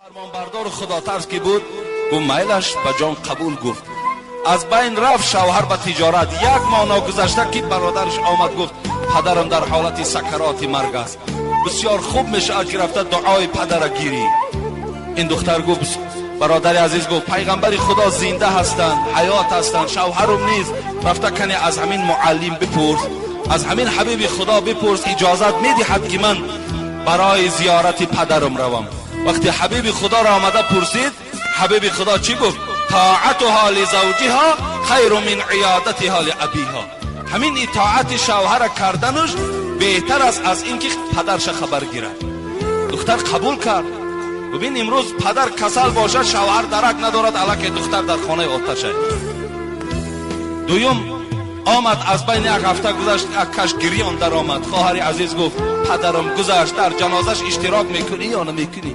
Фармонбардору худотарс ки буд, гуфт: майлаш, ба ҷон қабул. Гуфт, аз байн рафт шавҳар ба тиҷорат. Як моҳ ногузашта ки бародараш омад, гуфт: падарам дар ҳолати сакароти марг аст, бисёр хуб мешавад ки рафта дуои падара гирӣ. Ин духтар гуфт: бародари азиз, гуфт, пайғамбари Худо зинда ҳастанд, ҳаёт ҳастанд, шавҳарам нест, рафта кане аз ҳамин муаллим бипурс, аз ҳамин ҳабиби Худо бипурс, иҷозат медиҳад ки ман барои зиёрати падарам равам? Вақте ҳабиби Худоро омада пурсид, ҳабиби Худо чӣ гуфт? طاعتها لزوجها خیر من عیادتها لابیها. Ҳамин итоати шавҳара карданаш беҳтар аст аз ин ки падарша хабар гирад. Духтар қабул кард. Бибин, имрӯз падар касал бошад, шавҳар дарак надорад, аллакай духтар дар хонаи оташа. Дуюм омад, аз байни як ҳафта гузашт, акаш гирён даромад. Хоҳари азиз, гуфт, падарам гузашт, дар ҷанозаш иштирок мекунӣ ё намекунӣ?